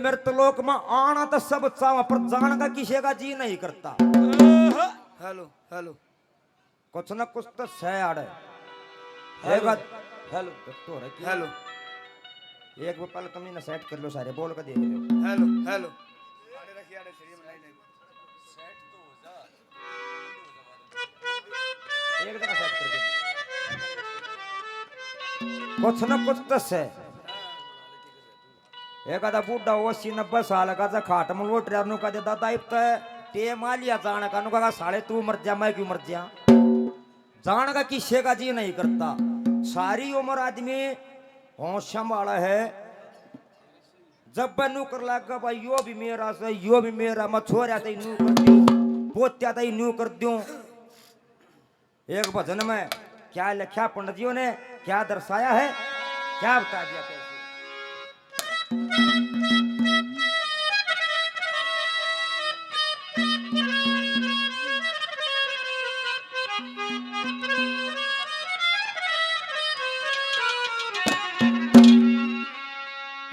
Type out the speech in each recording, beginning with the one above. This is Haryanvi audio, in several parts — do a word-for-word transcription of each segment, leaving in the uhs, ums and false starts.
तीर्थ लोक में आना तो सब चाहवा, पर जान का किसी का जी नहीं करता। Hello, hello. कुछ ना कुछ तो सै आड़े। हेलो, एक बात, हेलो। तो, तो रखिए। हेलो। एक वो पल कमी ना सेट कर लो, सारे बोल के देख लो। Hello, hello. एक जगह सेट कर दे। कुछ ना कुछ तो सै। एक आधा बूढ़ा हो, अस्सी नब्बे साल का, जा खाट में लोट रहा, नु कह दे, "दादा, इब तो टेम आ लिया जान का।" नु कहा, "साले, तू मर जा, मैं क्यों मर जा?" जान का किसी का जी नहीं करता। सारी उम्र आदमी होश संभाला है, जब वह नू कर लग गया, "भाई, यो भी मेरा से, यो भी मेरा, मैं छोरा तई नू कर दूं, पोत्या तई नू कर दूं।" एक भजन में क्या लिखा पंडित जी ने, क्या दर्शाया है, क्या बता दिया कैसे?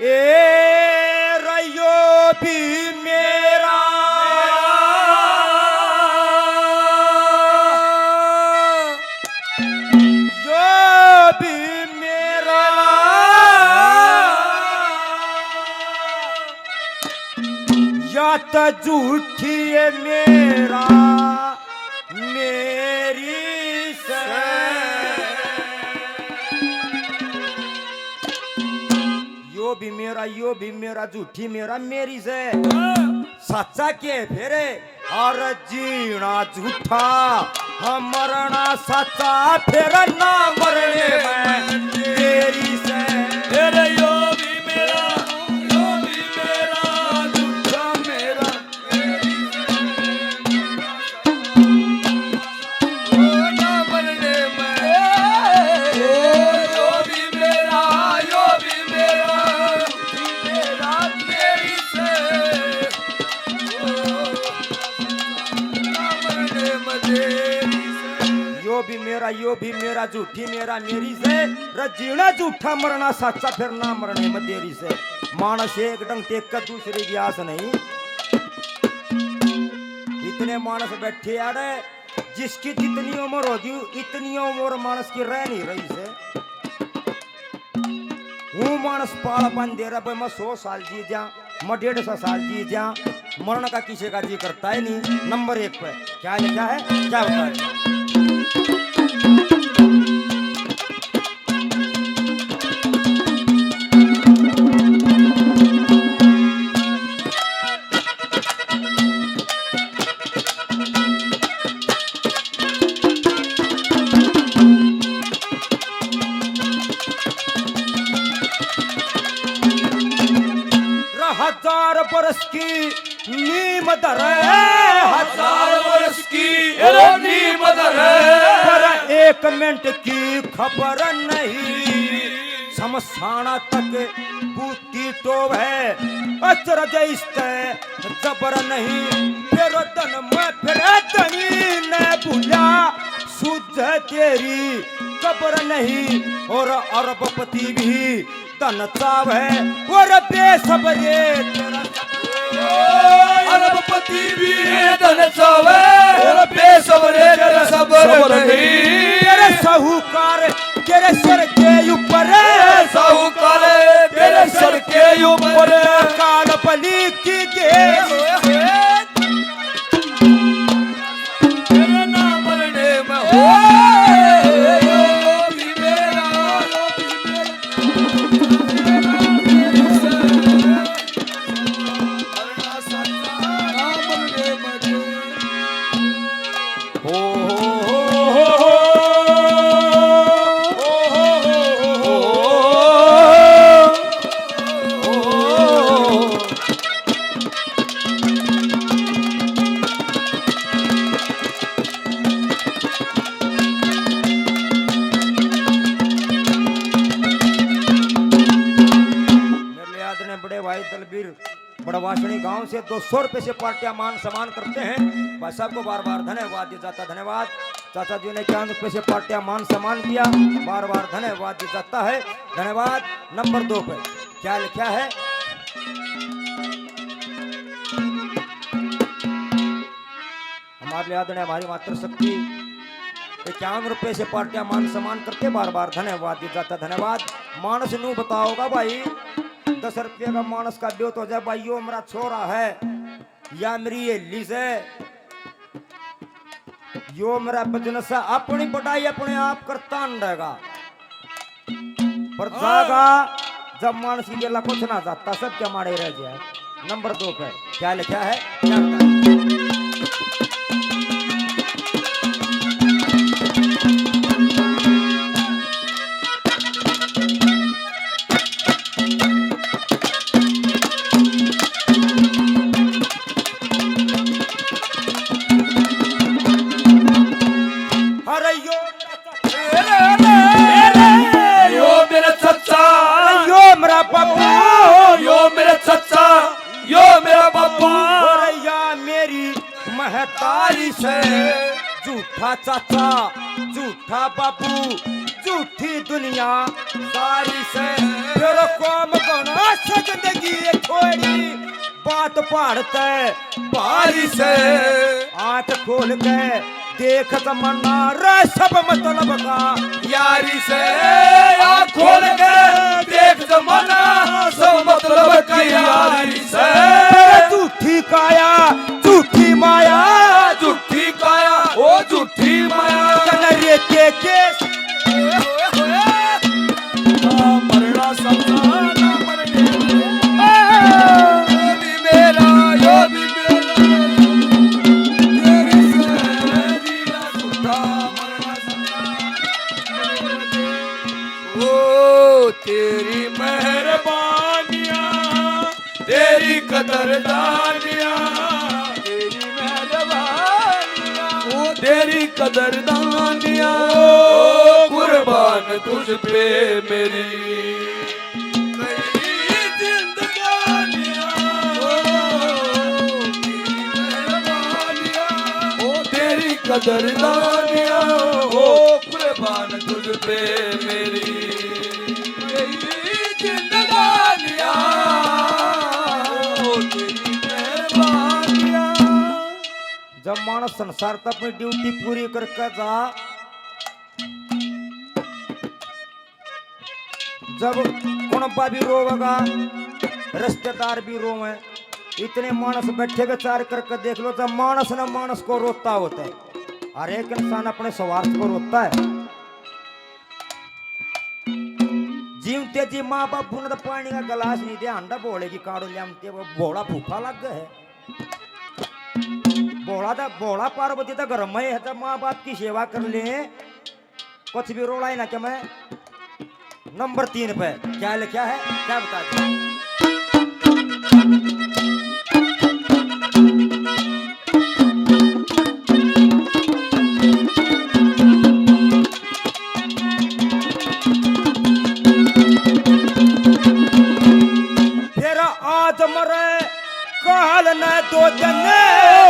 ए रयो भी मेरा, यो भी मेरा, या तो झूठी है मेरा, मेरी से। यो भी मेरा, यो भी मेरा, झूठी मेरा, मेरी से। सच्चा के फेरे और जीना झूठा, हाँ, मरना सच्चा, फिर ना मरने में देरी से। अरे यो भी मेरा, यो भी मेरा, झूठा मेरा, ओ ना मरने में। ओ, यो भी मेरा, यो भी मेरा, मेरा तेरी से। ओ, ना मरने में देरी से। यो भी मेरा, यो भी मेरा, झूठी मेरा, मेरी से। रे जीना झूठा, मरना साचा, फिर ना मरने में देरी से। मानस एक डंग टेक के दूसरे की आस नहीं। इतने मानस बैठे आड़े, जिसकी जितनी उम्र होगी, इतनी उम्र मानस की रह नहीं रही से। हूँ मानस पाल बन दे रहा, भाई, मैं सौ साल जी जा, मैं डेढ़ सौ साल जी जा, मरण का किसी का जी करता है नहीं। नंबर एक पे क्या लिखा है, क्या बताए? हजार बरस की नीम धरे, हजार बरस की, अरे, नीम धरे, पर एक मिनट की खबर नहीं। शमशाना तक बूटी टोवे, अचरज इसते जबर नहीं। फिर धन में फिर धनी ने भूला, सुध तेरी कबर नहीं। और अरबपति भी धन चावे, और बेसबरे तेरा सबर। अरबपति भी धन चावे, और बेसबरे तेरा सबर नहीं। तेरे साहूकार तेरे सर के ऊपर, साहूकार तेरे सर के ऊपर। काल बलि की देरी से। तेरे ना मरने में हो। मेरे आदरणीय बड़े भाई दलबीर बड़वासनी गांव से दो सौ रुपए से पार्टियां मान सम्मान करते हैं। भाई साहब को बार बार धन्यवाद दिया जाता है, धन्यवाद। चाचा जी ने इक्यावन रुपए से पार्टियां मान सम्मान किया, बार बार धन्यवाद दिया जाता है, धन्यवाद। नंबर दो पे क्या लिखा है? ले आदरणीय हमारी मातृशक्ति इक्यावन रुपए से पार्टियां मान सम्मान करके बार बार धन्यवाद दिया जाता। धन्यवाद। मानस नू बताओगा भाई, दस रुपये का मानस का ब्यो तो हो जाए भाई, यो मेरा छोरा है, या मेरी हेली से, यो मेरा बजन से, अपनी बड़ाई अपने आप करता न रहेगा। पर जागा जब मानस की गेला कुछ ना जाता, सब क्या माड़े रह जाए। नंबर दो पे क्या लिखा है, क्या बताएं? अरे यो, यो मेरा चचा, यो मेरा बाबू, यो मेरा चचा, यो मेरा बाबू। अरे या मेरी महतारी से, झूठा चाचा, झूठा बाबू, झूठी दुनिया सारी से। तेरा काम घणा से जिंदगी ये थोड़ी, बात पहाड़ तै भारी से। आंख खोल के देख जमाना रे, सब मतलब का यारी से। आंख खोल के देख जमाना, सब मतलब का यारी से। झूठी काया, झूठी माया, झूठी काया, ओ झूठी माया। कन रेते के मरना सपना ना मरने। यो भी मेरा, यो भी मेरा। तेरी सहेली ना झूठा मरना सपना। ओ तेरी मेहरबानियां, तेरी कदरदानियां, तेरी मेहरबानियां, ओ तेरी कदरदानियां, ओ कुर्बान तुझ पे मेरी कई जिंदगानियां, ओ तेरी मेहरबानियां, ओ तेरी कदरदानियां, ओ कुर्बान तुझ पे मेरी। जब मानस संसार तै अपनी ड्यूटी पूरी करके जा, जब कुणबा भी रोवेगा, रिश्तेदार भी रोवे, इतने मानस बैठे विचार करके देख लो, जब मानस ना मानस को रोता होता है, हर एक इंसान अपने स्वार्थ को रोता है। जीवते जी माँ बापू ने तो पानी का गिलास नहीं दिया, हांडा भोले की काड़ो लियामते, वो भोला फूफा लग गए है। भोला तो भोला, पार्वती तो घर में है, तो माँ बाप की सेवा कर ले, कुछ भी रोला ही ना। क्या मैं नंबर तीन पे क्या लिखा है, क्या बता दो। फिर आज मरे काल न दो दिन,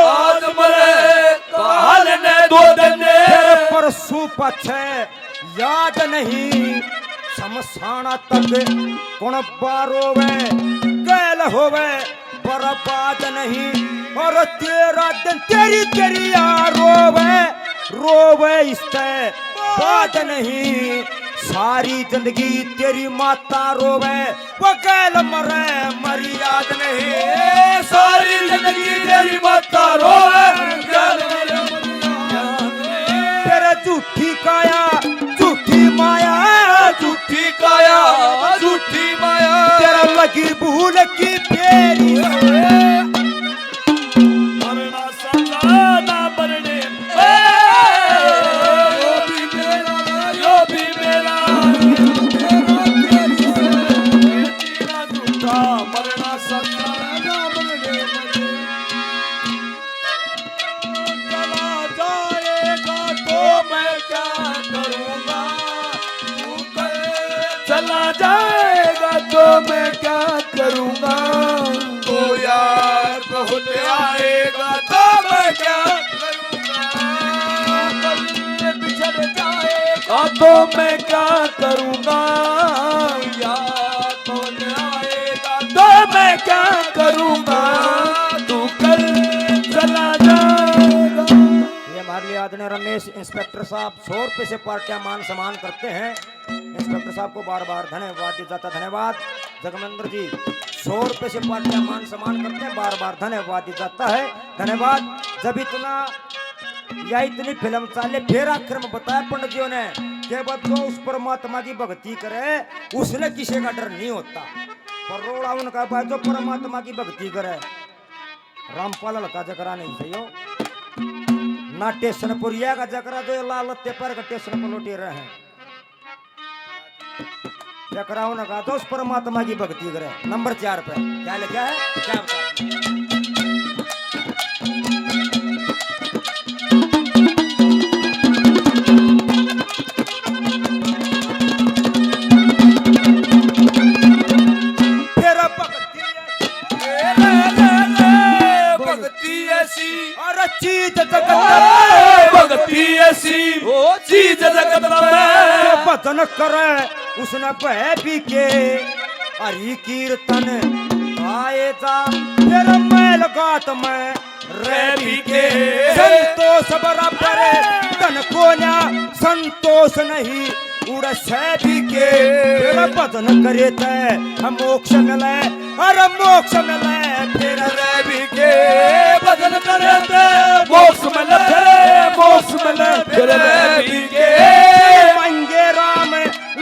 आज मरे काल न दो दिन, फिर परसों पाछे याद नहीं। शमशाना तक कुणबा रोवे, गैल होवे बर्बाद नहीं। और तेरा दिन तेरी तेरी आ रोवे, रोवे इससे बाद नहीं। सारी जिंदगी तेरी माता रोवे, वो गैल मरे मरी याद नहीं। सारी जिंदगी तेरी माता रोवे, गैल मरे मरी याद नहीं। तेरे झूठी काया, झूठी माया, झूठी काया, झूठी माया। तेरा लगी भूल की फेरी। मरना सदा ना मरने। ए, यो भी मेरा, यो भी मेरा। तेरा, तेरी से, तेरा झूठा मरना सदा ना मरने। चला जाएगा तो मैं क्या करूँगा? तू कल चला जाएगा तो मैं क्या करूँगा? तू यार बहुत आएगा तो मैं क्या करूँगा? कल बिछड़ जाएगा तो मैं क्या करूँगा? यार कौन आएगा तो मैं क्या करूँगा? तू कल चला जाएगा। इस इंस्पेक्टर साहब सौ रुपये से पार्टियां मान सम्मान करते हैं। इंस्पेक्टर साहब को बार बार धन्यवाद दिया जाता है। धन्यवाद जगमेंद्र जी, सौ रुपये से पार्टियां मान सम्मान करते हैं, बार बार धन्यवाद दिया जाता है। धन्यवाद। जब इतना या इतनी फिल्म चाले, फिर आखिर में बताया पंडित जी ने कि बस जो उस परमात्मा की भक्ति करे, उसने किसी का डर नहीं होता। पर रोड़ा उनका भाई जो परमात्मा की भक्ति करे। रामपाल हल्का जकरा नहीं सही हो ना, स्टेशन पर यह का जकरा जो लाल लत्ते पर का स्टेशन पर लौटे रहे हैं। जकरा उनका दोस्त परमात्मा की भक्ति करे। नंबर चार पे क्या लिखा है, क्या बता। तेरा भक्ति है। भक्ति ऐसी। अरे चीज जगत में। भक्ति ऐसी। ओ चीज जगत में। भजन करे उसने भय भी के। हरि कीर्तन गाए जा फिर महल गात में। रह भी के। संतोष बराबर धन को ना, संतोष नहीं उड़ सै भी के। तेरा भजन करे तै हम मोक्ष मिले, अरे मोक्ष मिले। तेरा रह भी के। भजन करे तै मोक्ष मिले, मोक्ष मिले। तेरा रह भी के। मंगे राम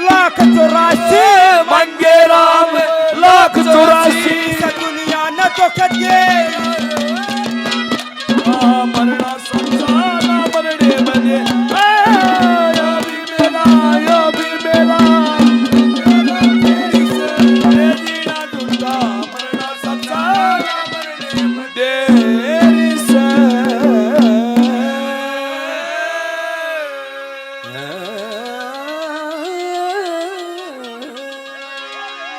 लाख चौरासी। मंगे राम लाख चौरासी। दुनिया न तो करिए।